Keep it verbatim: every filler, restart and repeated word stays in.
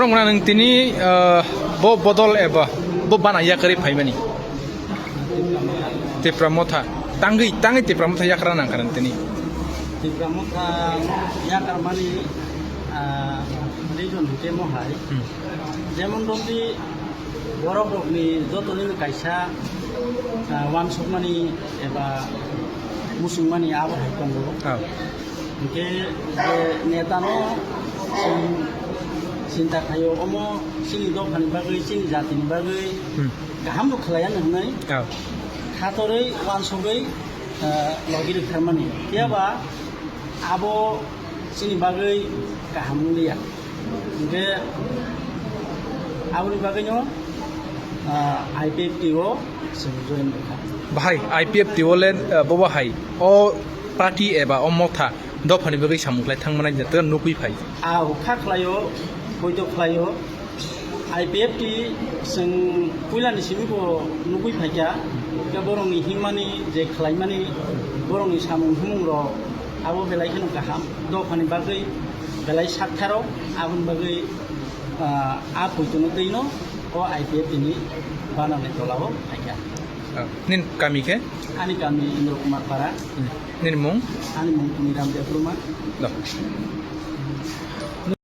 Borok mwnang nung tini, ah, bo bodol eba bo bana yakarwi phaimani. Tipra Motha. Tangwi, tangwi Tipra Motha yakra nang kha nung tini. Tipra Motha yakarmani, ah, reason hwnkhe mohai. Hmm. Jemon romdi borok rokni joto nini kaisa, ah, wansukmani eba musungmani abo hai tongo. Oh. Hwnkhe je netano chwng chinta khaio, omo chini dophani bagwi, chini jatini bagwi Hmm. kaham rok khlai ano hwnwi Oh. khatorwi, wansugwi, ah, logi rwkharmani. Phiya ba abo chini bagwi kaham wngya. Hwnkhe aboni bagwino, ah, I P F T o chwng join rwkha. Bahai, I P F T o le, ah, bobo hai, o party eba o motha dophani bagwi samung khlai thangmani jatwk nukwi phai. Ah, kha khlaio, poito khlaio. I P F T chwng puilani simi bo nugwi phaikha, khe borokni himani je khlaimani, borokni samung humung rok abo belai kheno kaham. Dophani bagwi belai saktharo, aboni bagwi, ah, a poitono twino o I P F T ni banani tolao phaikha. Ah, nini kami khe? Ani kami Indra Kumar Para. Hmm. Nini mung? Ani mung Tuni Ram Debbarma. Do.